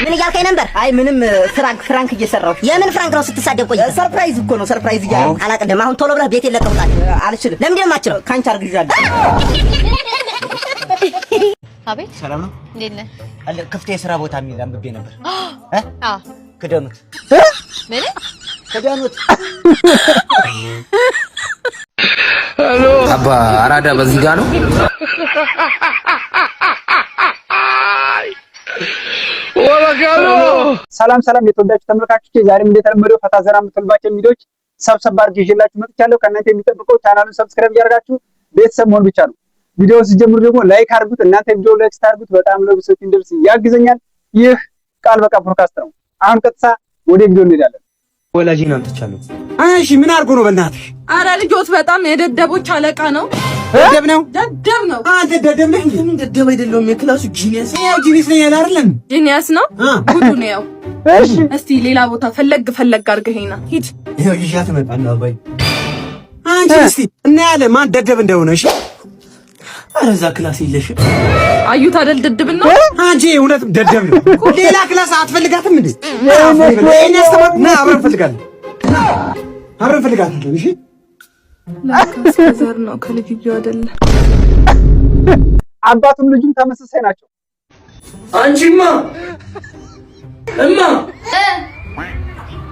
ምን እያልከኝ ነበር? አይ ምንም፣ ፍራንክ ፍራንክ እየሰራሁ። የምን ፍራንክ ነው ስትሳደብ ቆይ? Surprise እኮ ነው፣ surprise እያደረኩ። አላቅድም። አሁን ቶሎ ብለህ ቤቴን ለቀህ ውጣ። አልችልም። ለምንድን ነው የማትችለው? ካንቺ አርግዣለሁ። አቤት። ሰላም ነው? እንዴት ነህ? አለ ክፍት የስራ ቦታ የሚል አንብቤ ነበር። እ? አዎ። ክደኑት። ምን? ክደኑት። አባ አራዳ በዚህ ጋር ነው። ሰላም ሰላም የተወዳችሁ ተመልካቾቼ፣ ዛሬም እንደተለመደው ፈታ ዘና የምትሉባቸው ቪዲዮዎች ሰብሰብ አድርጌ ይዤላችሁ መጥቻለሁ። ከእናንተ የሚጠብቀው ቻናሉን subscribe እያደረጋችሁ ቤተሰብ መሆን ብቻ ነው። ቪዲዮውን ሲጀምሩ ደግሞ like አድርጉት። እናንተ ቪዲዮ like ስታደርጉት በጣም ለብዙ ሰዎች እንዲደርስ ያግዘኛል። ይህ ቃል በቃል ፖድካስት ነው። አሁን ቀጥታ ወደ ቪዲዮ እንሄዳለን። ወላጂን አምጥቻለሁ። እሺ ምን አድርጎ ነው በእናትህ? አረ ልጆት በጣም የደደቦች አለቃ ነው። ደደብ ነው። ደደብ ነው። አንተ ደደብ ነህ እንዴ? ምን ደደብ አይደለሁም። የ class ኡ genius። ያው genius ነኝ ያለ አይደለም? Genius ነው። ጉዱ ነው ያው። እሺ። እስቲ ሌላ ቦታ ፈለግ ፈለግ አድርገኸኝና ሂድ። ይኸው ይዣት እመጣለሁ አባዬ። አንቺ እስቲ እናያለን ማን ደደብ እንደሆነ። እሺ። ኧረ እዛ class የለሽም። አዩት አይደል ድድብና። አንቺ እውነትም ደደብ ነው። ሌላ class አትፈልጋትም እንዴ? ይሄን ያስተማር ና አብረን እንፈልጋለን። አብረን እንፈልጋለን። እሺ። ለካስ ከዘር ነው ከልጅየው አይደለ። አባቱም ልጁም ተመሳሳይ ናቸው። አንቺማ እማ።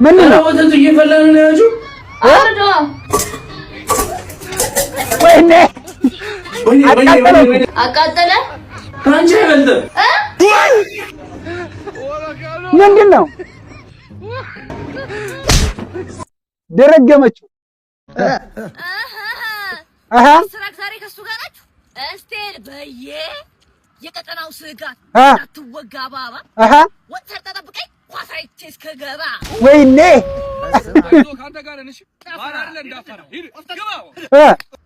ምንድን ነው? ወተቱ እየፈላ ነው ያለው። ወይኔ! ወይኔ ወይኔ ወይኔ! አቃጠለ። ከአንቺ አይበልጥም። ምንድን ነው? ደረገመችው። አሃ። ስራክ ዛሬ ከሱ ጋር ናችሁ። እስቴል በየ የቀጠናው ስጋት አትወጋ ባባ ወጥ ሰርተህ ጠብቀኝ ኳስ አይቼ እስክገባ። ወይኔ!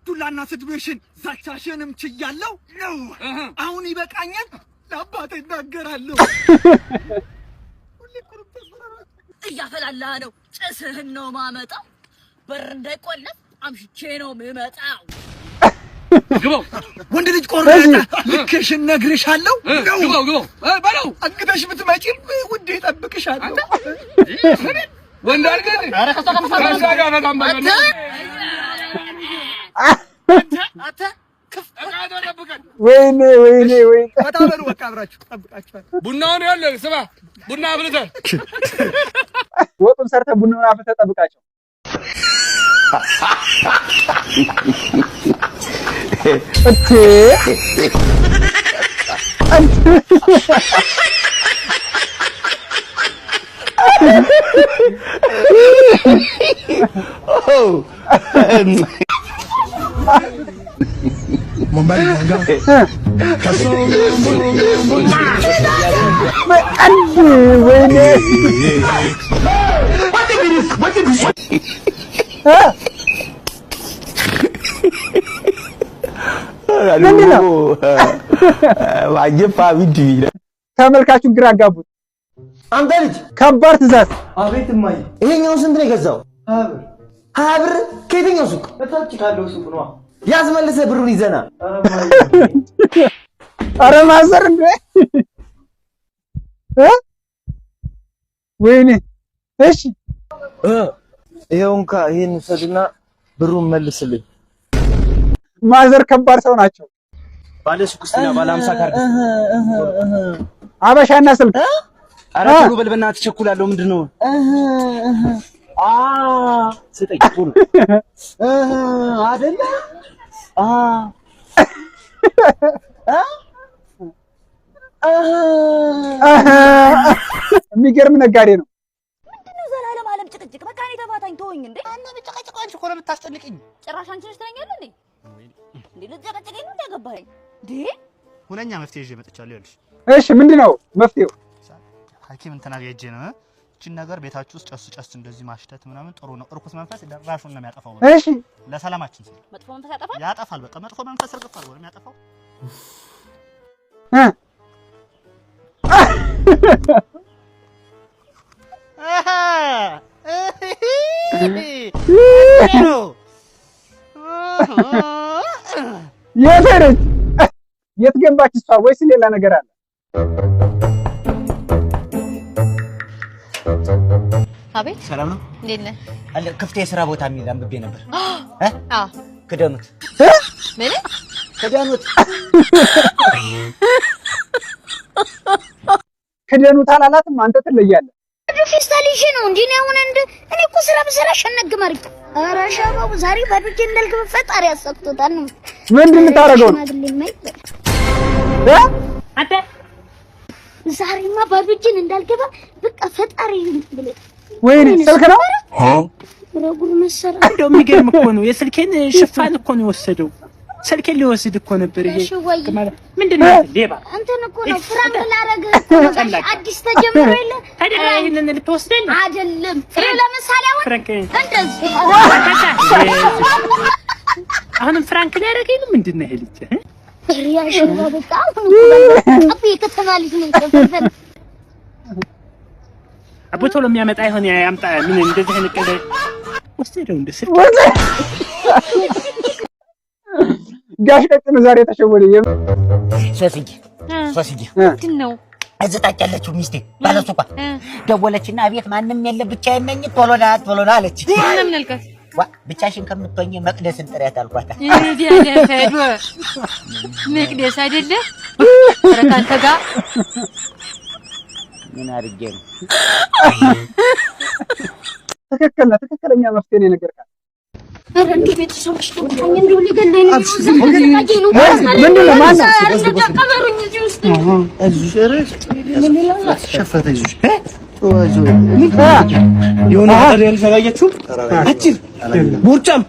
ዱላና ስድብሽን ዛቻሽንም ችያለሁ ነው። አሁን ይበቃኛል። ለአባቴ እናገራለሁ። እያፈላላህ ነው። ጭስህን ነው ማመጣው። በር እንዳይቆለፍ አምሽቼ ነው የምመጣው። ወንድ ልጅ ቆረጠ። ልክሽን ነግርሻለሁ ነው። በለው አግተሽ ብትመጪም ውዴ እጠብቅሻለሁ። ወንድ አድርገህ ከእሷ ጋር በጣም በለው። ወይኔ ወይኔ ወይኔ! ፈታ በሉ በቃ አብራችሁ እጠብቃችኋለሁ። ቡናውን ያለ ስማ፣ ቡና አፍልተህ ወጡን ሰርተህ ቡናውን አፍልተህ ጠብቃቸው። እቴ አንድ ወይኔ እ ምንድን ነው? ተመልካቹን ግራ አጋቡት። አንተ ልጅ! ከባድ ትዕዛዝ። አቤት እማዬ። ይሄኛውን ስንት ነው የገዛው? 20 ብር። ከየትኛው ሱቅ? እታች ካለው ሱቅ ነዋ። ያዝ መልሰህ ብሩን ይዘና። ኧረ ማዘር እንዴ! እ ወይኔ! እሺ። ይኸው እንካ ይሄን ውሰድና ብሩን መልስልኝ። ማዘር ከባድ ሰው ናቸው። ባለ ሱቅ ውስጥ ነው ባለ 50 ካርድ። አበሻና ስልክ። ኧረ ቶሎ በል በእናትህ ቸኩላለሁ። ምንድን ነው? አ ስጠኝ ቶሎ አይደለ? አ የሚገርም ነጋዴ ነው። ምንድነው ዘላለም አለም ጭቅጭቅ? በቃ እኔ ተፋታኝ ተወኝ እንዴ። እና ብጨቀጭቀው አንቺ እኮ ነው የምታስጨንቅኝ። ጭራሽ አንቺ ነሽ ትለኛለህ እንዴ? እንዴ ልትጨቀጭቀኝ ነው እንዴ ያገባኸኝ እንዴ? ሁነኛ መፍትሄ ይዤ መጥቻለሁ። ይኸውልሽ። እሺ ምንድን ነው መፍትሄው? ሐኪም እንትና ጋር ሄጄ ነው። እቺን ነገር ቤታችሁ ውስጥ ጨስ ጨስ እንደዚህ ማሽተት ምናምን ጥሩ ነው። እርኩስ መንፈስ ራሹን ነው የሚያጠፋው። በቃ እሺ። ለሰላማችን ሲል መጥፎ መንፈስ ያጠፋል። ያጠፋል። በቃ መጥፎ መንፈስ እርግፍ አድርጎ ነው የሚያጠፋው። እ የት ሄደች? የት ገባች እሷ? ወይስ ሌላ ነገር አለ? አቤት። ሰላም ነው? እንዴት ነህ? አለ ክፍት የስራ ቦታ የሚል አንብቤ ነበር። አዎ። ክደኑት። ምን? ክደኑት። ክደኑት አላላትም። አንተ ትለያለህ። ፌስታል ይዤ ነው እንዴ? እኔ አሁን እንደ እኔ እኮ ስራ ብሰራ ሸነግ ማርክ። ኧረ ሸባቡ ዛሬ ባዶ እጄን እንዳልገባ ፈጣሪ አሳክቶታል ነው። ምንድን ልታደርገው ነው? አንተ ዛሬማ ባዶ እጄን እንዳልገባ በቃ ፈጣሪ ብለህ ወይኔ ስልክ ነው። ኧረ ጉድ መሰራ። እንደው የሚገርም እኮ ነው። የስልኬን ሽፋን እኮ ነው የወሰደው። ስልኬን ሊወስድ እኮ ነበር። ይሄ ምንድን ነው? ሌባ እንትን እኮ ነው፣ prank ላደርግህ እኮ ነው። አዲስ ተጀምሮ የለ ታዲያ ይሄንን ልትወስደኝ አይደለም። ለምሳሌ አሁን እንደዚህ አሁንም prank ሊያደርገኝ ነው። ምንድን ነው ይሄ ልጅ? ሪያሽን በቃ አሁን እኮ የከተማ ልጅ ነኝ። አቦ ቶሎ የሚያመጣ ይሆን ያምጣ። ምን እንደዚህ አይነት ቀልድ ወሰደው እንደ ስልክ ጋሽ ቀጭኑ ዛሬ ተሸወደ። ሶስዬ ሶስዬ፣ ምንድን ነው? እዚህ ታች ያለችው ሚስቴ ባለሱቋ ደወለችና ቤት ማንም የለ ብቻዬን ነኝ፣ ቶሎ ና ቶሎ ና አለች። ምን አልካት? ዋ ብቻሽን ከምትሆኚ መቅደስን ጥሪያት አልኳት። መቅደስ አይደለ? ኧረ ከአንተ ጋር ምን አድርጌ ነው? ትክክል ነህ። ትክክለኛ መፍትሄ ነው የነገርካት። ኧረ እንዲህ ቤተሰቦች ተቆጣኝ፣ እንደው ሊገለኝ ነው። ምንድን ነው? ማነው? ቀበሩኝ እዚህ ውስጥ። የሆነ ያላያችሁም? አጭር ቦርጫም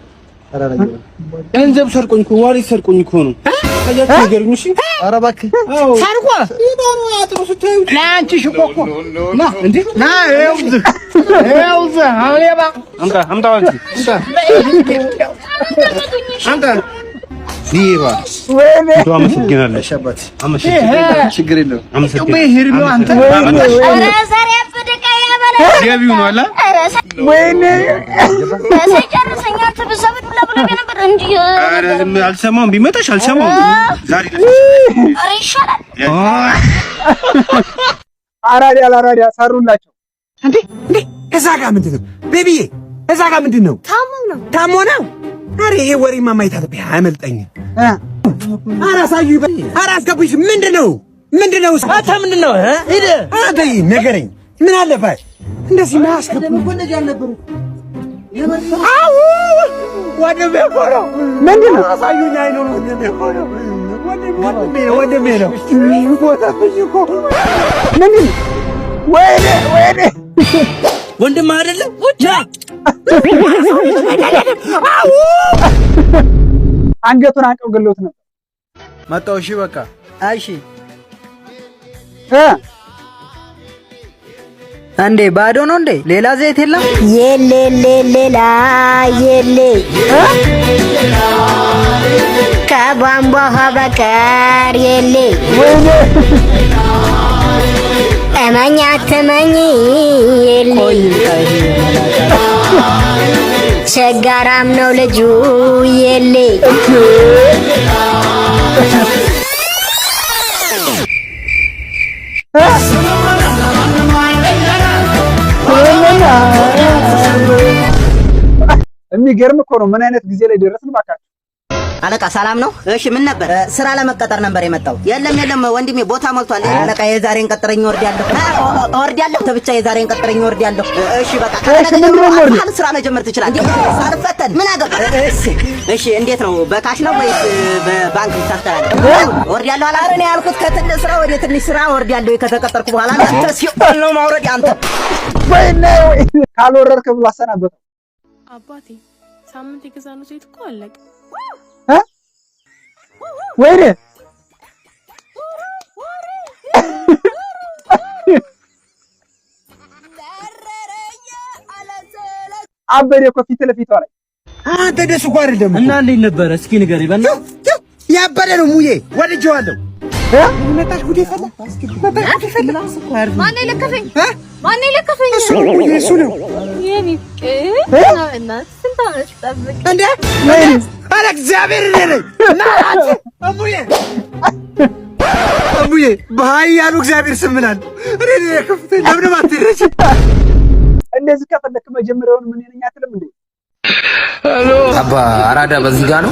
ገንዘብ ሰርቆኝ እኮ wallet ሰርቆኝ እኮ ነው። አያችሁ ንገሩኝ። እሺ ኧረ እባክህ ሰርቆ ለአንቺ ሽኮ እኮ ና እንዴ ና ይኸውልህ ይኸውልህ ሌባ አምጣ አምጣ አንቺ አምጣ ሌባ ወይኔ አመሰግናለሁ። አመሰግናለሁ። ችግር የለውም። አመሰግናለሁ። ኧረ ዛሬ ያበደ ዕቃ ያበላል። ገቢው ነው አላ ወይኔ ሳይጨርሰኝ አንተ በዛ በዱላ ብሎ ነበር እንዲህ። ኧረ ዝም አልሰማሁም። ቢመጣሽ አልሰማሁም። ዛሬ ኧረ ይሻላል። አራዲያ ለአራዲያ ሰሩላቸው። እንዴ እንዴ እዛ ጋር ምንድን ነው baby ዬ? እዛ ጋር ምንድን ነው? ታሞ ነው ታሞ ነው። ኧረ ይሄ ወሬማ ማየት አለብኝ። አያመልጠኝም። ኧረ አሳዩኝ፣ ኧረ አስገቡኝ። ምንድን ነው ምንድን ነው? አንተ ምንድን ነው? ሂድ አንተ ንገረኝ። ምን አለበት እንደዚህ ማያስገቡ? አዎ ወንድሜ እኮ ነው። ምንድን ነው? አሳዩኝ። አይኑ ነው ወንድሜ እኮ ነው። ወንድሜ ነው ወንድሜ ነው። ሞተብኝ እኮ። ምንድን ነው? ወይኔ ወይኔ ወንድምህ አይደለም? አንገቱን አንቀው ገለውት ነበር። መጣሁ። እሺ በቃ እሺ እንዴ ባዶ ነው እንዴ? ሌላ ዘይት የለም? የሌ ሌላ የሌ ከቧንቧ ውሃ በቀር የሌ እመኝ አትመኝ የሌ ቸጋራም ነው ልጁ የሌ የሚገርም እኮ ነው። ምን አይነት ጊዜ ላይ ደረስን ባካችሁ። አለቃ ሰላም ነው? እሺ ምን ነበር? ስራ ለመቀጠር ነበር የመጣው። የለም የለም ወንድሜ ቦታ ሞልቷል። አለቃ የዛሬን ቀጥረኝ እወርዳለሁ፣ እወርዳለሁ። ብቻ የዛሬን ቀጥረኝ እወርዳለሁ። እሺ በቃ ከነገ ጀምሮ አሁን ስራ መጀመር ትችላለህ። ሳልፈተን ምን አገባ? እሺ እሺ። እንዴት ነው በ cash ነው ወይስ በባንክ ታስተላልፍ? እወርዳለሁ አላ እኔ ያልኩት ከትልቅ ስራ ወደ ትንሽ ስራ እወርዳለሁ ከተቀጠርኩ በኋላ። አንተ ሲኦል ነው ማውረድ አንተ። ወይኔ ካልወረድክ ብሎ አሰናበተው። አባቴ ሳምንት የገዛነው ዘይት እኮ አለቀ። ወይኔ አበደ እኮ ፊት ለፊቷ ላይ። አንተ ደስ እኮ አይደለም እና እንዴት ነበረ? እስኪ ንገረኝ በእናትህ። ያበደ ነው ሙዬ፣ ወድጄዋለሁ። መጣሽ ጉዴ ፈላ፣ መጣሽ ጉዴ ፈላ። ማነው የለከፈኝ? ማነው የለከፈኝ? እሱ ነው ሙዬ፣ እሱ ነው። የኔ ፍቅር እናት ስንት ዓመት ጠብቅ እንዴ! ኧረ እግዚአብሔር እኔ ነኝ። ና አንቺ እሙዬ፣ እሙዬ በኃያሉ እግዚአብሔር ስም እላለሁ። እኔ ነኝ የከፍተኝ። ለምንም አትሄደች እንደ እንደዚህ ከፈለክ መጀመሪያውን ምን ነኝ አትልም እንዴ? አባ አራዳ በዚህ ጋር ነው።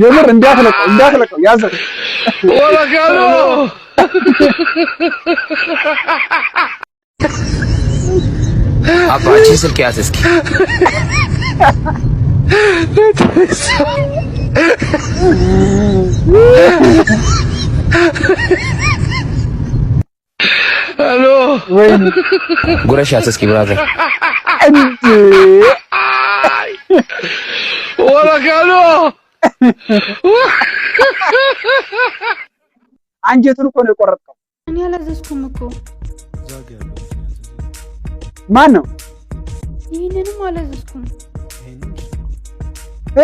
የምር እንዳትለቀው እንዳትለቀው ያዘው። ወለጋሎ አባ እቺን ስልክ ያዝ እስኪ። Hello ጉረሻት እስኪ brother። እንዴ ወለጋሎ አንጀቱን እኮ ነው የቆረጥከው። እኔ አላዘዝኩም እኮ። ማን ነው? ይህንንም አላዘዝኩም።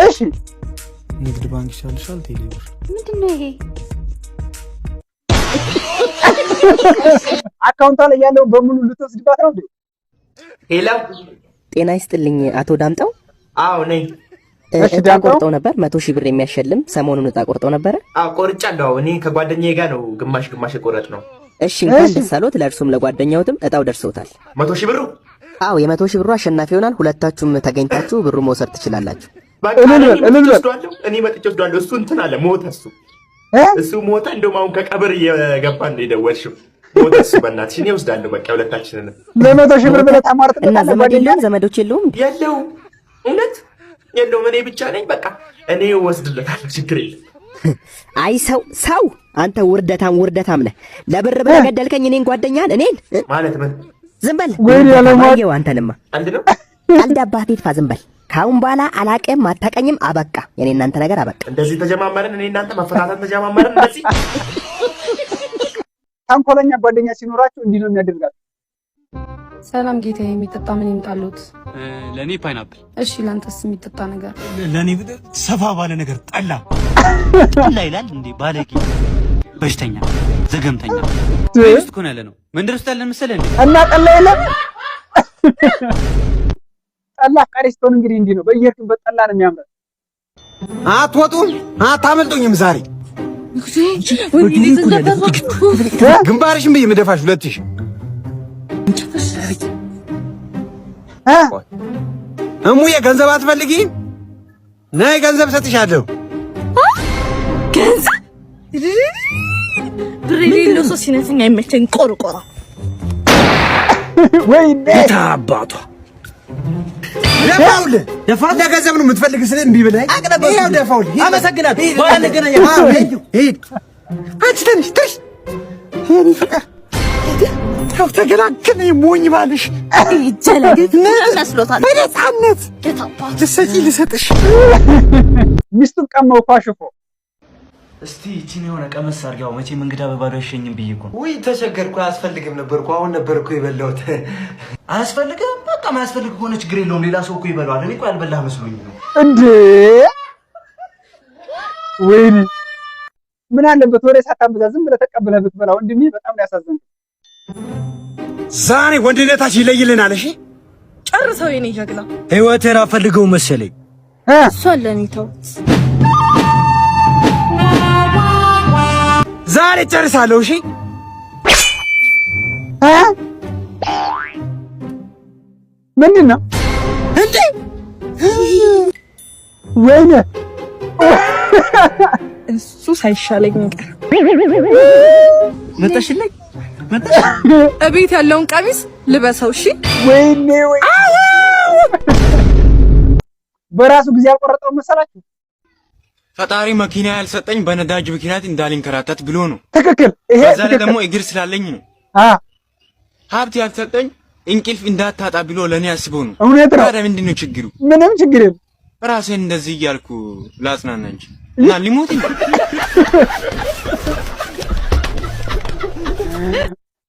እሺ ንግድ ባንክ ይሻልሻል? ቴሌብር። ምንድን ነው ይሄ? አካውንቷ ላይ ያለው በሙሉ ልትወስድባት ነው እንዴ? Hello፣ ጤና ይስጥልኝ አቶ ዳምጠው። አዎ ነኝ። እሺ እጣ ዳምጠው። ቆርጠው ነበር፣ 100,000 ብር የሚያሸልም ሰሞኑን እጣ ቆርጠው ነበረ። አዎ ቆርጫለሁ። አዎ እኔ ከጓደኛዬ ጋር ነው ግማሽ ግማሽ የቆረጥ ነው። እሺ እንኳን እሺ ደስ አሎት፣ ለእርሱም ለጓደኛዎትም እጣው ደርሶታል። 100,000 ብሩ። አዎ የ100,000 ብሩ አሸናፊ ይሆናል። ሁለታችሁም ተገኝታችሁ ብሩ መውሰድ ትችላላችሁ። በቃ እልል እኔ በል እልል መጥቼ በል ወስደዋለሁ። እኔ መጥቼ ወስደዋለሁ። እሱ እንትን አለ ሞተ። እሱ እ እሱ ሞተ። እንደውም አሁን ከቀብር እየገባ ነው የደወልሽው። ሞተ እሱ። በእናትሽ እኔ ወስዳለሁ። በቃ ሁለታችንንም። ለ100,000 ብር ሞተ ብለህ እና ታሟርጥበታለህ ዘመድ ጓደኛህን? የለውም? ዘመዶች የለውም? የለውም፣ እውነት የለውም። እኔ ብቻ ነኝ። በቃ እኔ ወስድለታለሁ። ችግር የለም። አይ ሰው ሰው አንተ ውርደታም ውርደታም ነህ። ለብር ብለህ ገደልከኝ እኔን ጓደኛህን እኔን። ማለት ምን ዝም በል ወይኔ ውርደታም። ያለማወቅ። አየው አንተንማ ቀልድ ነው? ቀልድ አባቴ ይጥፋ። ዝም በል። ከአሁን በኋላ አላቅም አታቀኝም። አበቃ። የኔ እናንተ ነገር አበቃ። እንደዚህ ተጀማመርን። እኔ እናንተ መፈታተን ተጀማመርን። እንደዚህ ተንኮለኛ ጓደኛ ሲኖራችሁ እንዲህ ነው የሚያደርጋችሁ። ሰላም ጌታዬ፣ የሚጠጣ ምን ይምጣሉት? ለእኔ pineapple። እሺ፣ ለአንተስ የሚጠጣ ነገር? ለእኔ ሰፋ ባለ ነገር ጠላ። ጠላ ይላል እንዴ? ባለጌ፣ በሽተኛ፣ ዘገምተኛ። ቤት ውስጥ እኮ ነው ያለ ነው። መንደር ውስጥ ያለን መሰለህ እንዴ? እና ጠላ የለም። ጠላ አፍቃሪ ስትሆን እንግዲህ እንዲህ ነው። በየሄድክበት ጠላ ነው የሚያምረው። አትወጡም፣ አታመልጡኝም። ዛሬ ግንባርሽን ብዬ የምደፋሽ 2000። እ እሙዬ ገንዘብ አትፈልጊም? ነይ ገንዘብ እሰጥሻለሁ። ገንዘብ ብር የሌለው ሰው ሲነስኝ አይመቸኝ። ቆርቆራ ወይኔ አባቷ ደፋውልህ። ደፋ ለገንዘብ ነው የምትፈልግ ስለ እምቢ ብለህ ይኸው ደፋውልህ። አመሰግናለሁ። በኋላ እንገናኛለን። ሂድ አንቺ ትንሽ ትንሽ የእኔ ፍቅር ያው ተገላገለ። ሞኝ ባልሽ መስሎታል። በነፃነት ልሰጪ ልሰጥሽ ሚስቱን ቀማው እኮ አሽፎ። እስቲ ይቺን የሆነ ቀመስ አድርጊያው። መቼም እንግዳ በባዶ አይሸኝም ብዬ እኮ ነው። ውይ ተቸገርኩ። አያስፈልግም ነበርኩ። አሁን ነበርኩ የበላሁት። አያስፈልግም? በቃ ማያስፈልግ ከሆነ ችግር የለውም። ሌላ ሰው እኮ ይበላዋል። እኔ እኮ ያልበላህ መስሎኝ ነው። እንዴ ወይኔ ምን አለበት ወሬ ሳታበዛ ዝም ብለህ ተቀብለህ ብትበላ ወንድሜ። በጣም ነው ያሳዘንከኝ። ዛሬ ወንድነታችን ይለይልናል። እሺ ጨርሰው የኔ ጀግና። ህይወቴን አፈልገው መሰለኝ። እሷን ለኔ ተውት። ዛሬ ጨርሳለሁ። እሺ እ ምንድን ነው እንዴ? ወይኔ እሱ ሳይሻለኝ ቀር። መጣሽልኝ መጣሽ። እቤት ያለውን ቀሚስ ልበሰው። እሺ ወይኔ ወይ በራሱ ጊዜ ያልቆረጠው መሰላችሁ? ፈጣሪ መኪና ያልሰጠኝ በነዳጅ ምክንያት እንዳልንከራተት ብሎ ነው። ትክክል። ይሄ በዛ ላይ ትክክል። ደግሞ እግር ስላለኝ ነው። ሀብት ያልሰጠኝ እንቅልፍ እንዳታጣ ብሎ ለእኔ አስቦ ነው። እውነት ነው። ታዲያ ምንድን ነው ችግሩ? ምንም ችግር የለም። ራሴን እንደዚህ እያልኩ ላጽናና እንጂ እና ሊሞት እንዴ?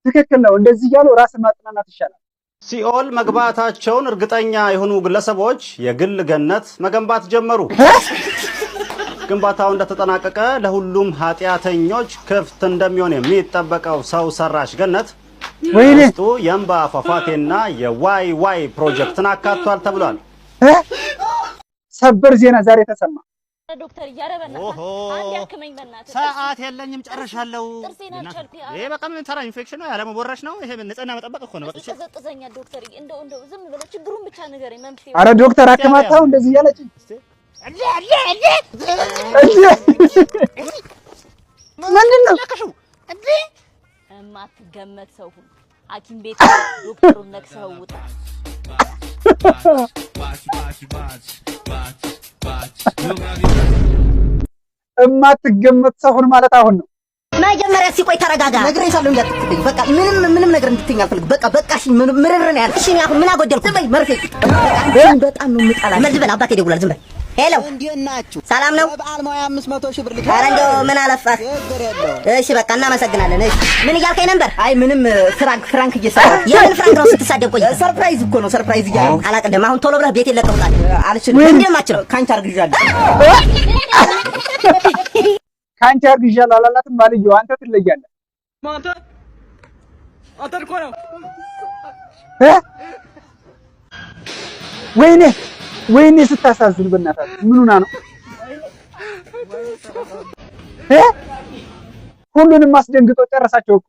ትክክል ነው። እንደዚህ እያሉ ራስን ማጽናናት ይሻላል። ሲኦል መግባታቸውን እርግጠኛ የሆኑ ግለሰቦች የግል ገነት መገንባት ጀመሩ። ግንባታው እንደተጠናቀቀ ለሁሉም ኃጢአተኞች ክፍት እንደሚሆን የሚጠበቀው ሰው ሰራሽ ገነት ወይኔ ውስጡ የእንባ ፏፏቴና የዋይ ዋይ ፕሮጀክትን አካቷል ተብሏል። ሰበር ዜና ዛሬ ተሰማ። ዶክተር እያረበና አንድ ያክመኝ በእናትህ። ሰዓት የለኝም፣ ጨርሻለሁ። ጥርሴን አልቻልኩ። ይሄ በቃ ምን ተራ ኢንፌክሽን ነው፣ ያለመቦረሽ ነው። ይሄ ንጽህና መጠበቅ እኮ ነው። በቃ ይቀዘቅዘኛል ዶክተር። እንደው እንደው ዝም ብለህ ችግሩን ብቻ ንገረኝ መፍትሄው። አረ ዶክተር አከማታው እንደዚህ እያለች ምንድን ነው? የማትገመት ሰው ሁን። ሐኪም ቤት ዶክተሩን ነክሰው ውጣ። እማትገመት ሰው ሁን ማለት አሁን ነው። መጀመሪያ ሲቆይ ተረጋጋ። ነግሬሻለሁ እንዳትክልኝ። በቃ ምንም ምንም ነገር እንድትይኝ አልፈልግም። በቃ በቃሽ፣ ምርር ነው ያልኩት። እሺ እኔ አሁን ምን አጎደልኩ? ዝም በይ መርፌ። በቃ በጣም ነው የምጠላሽ። ዝም በል አባቴ ደውሏል። ዝም በል። Hello፣ እንዴት ናችሁ? ሰላም ነው? በበዓል ሙያ 500 ሺህ ብር ልክ። ኧረ እንደው ምን አለፋህ። ችግር የለውም። እሺ በቃ እናመሰግናለን። እሺ ምን እያልከኝ ነበር? አይ ምንም፣ ፍራንክ ፍራንክ እየሰራሁ። የምን ፍራንክ ነው ስትሳደብ ቆይ? Surprise እኮ ነው፣ surprise እያደረኩ። አላቅልህም። አሁን ቶሎ ብለህ ቤቴን ለቀህ ውጣ። አልችልም። ምንድን ነው የማትችለው? ካንቺ አርግዣለሁ። ከአንቺ አርግዣለሁ አላላትም ባልየው። አንተ ትለያለህ። አንተ እኮ ነው። ወይኔ ወይኔ ስታሳዝን፣ በእናታችሁ ምኑና ነው? ሁሉንም አስደንግጦ ጨረሳቸው እኮ።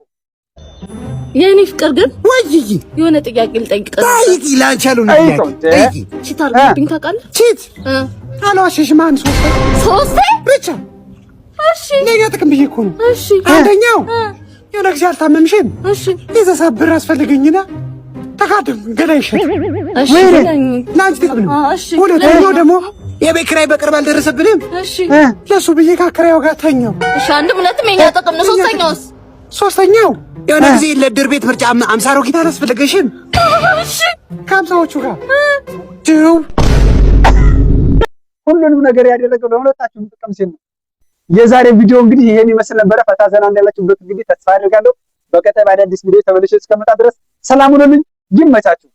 የኔ ፍቅር ግን ወይዬ የሆነ ጥያቄ ልጠይቅህ። ጠይቂ፣ ላንቺ ያልሆነ ጥያቄ ጠይቂ። Cheat አድርጎብኝ ታውቃለህ? Cheat አልዋሸሽም። አንድ ሶስቴ ሶስቴ ብቻ። እሺ ለእኛ ጥቅም ብዬ እኮ ነው። እሺ አንደኛው የሆነ ጊዜ አልታመምሽም? እሺ የዛ ሰዓት ብር አስፈልገኝና ተካድም ገላ ይሸጥ። እሺ ለአንቺ ጥቅም ነው። እሺ ሁለተኛው ደግሞ የቤት ኪራይ በቅርብ አልደረሰብንም። እሺ ለሱ ብዬ ከአከራዩ ጋር ተኛው። እሺ አንድም ሁለትም የኛ ጥቅም ነው። ሶስተኛውስ? ሶስተኛው የሆነ ጊዜ ለድር ቤት ምርጫ 50 አሮጊት አላስፈለገሽም? እሺ ከ50ዎቹ ጋር ድው ሁሉንም ነገር ያደረገው ለሁለታችሁም ጥቅም ሲል ነው። የዛሬ ቪዲዮ እንግዲህ ይሄን ይመስል ነበረ። ፈታ ዘና እንዳላችሁበት እንግዲህ ተስፋ አድርጋለሁ። በቀጣይ በአዳዲስ ቪዲዮ ተመልሼ እስከመጣ ድረስ ሰላም ሁኑልኝ። ይመቻችሁ።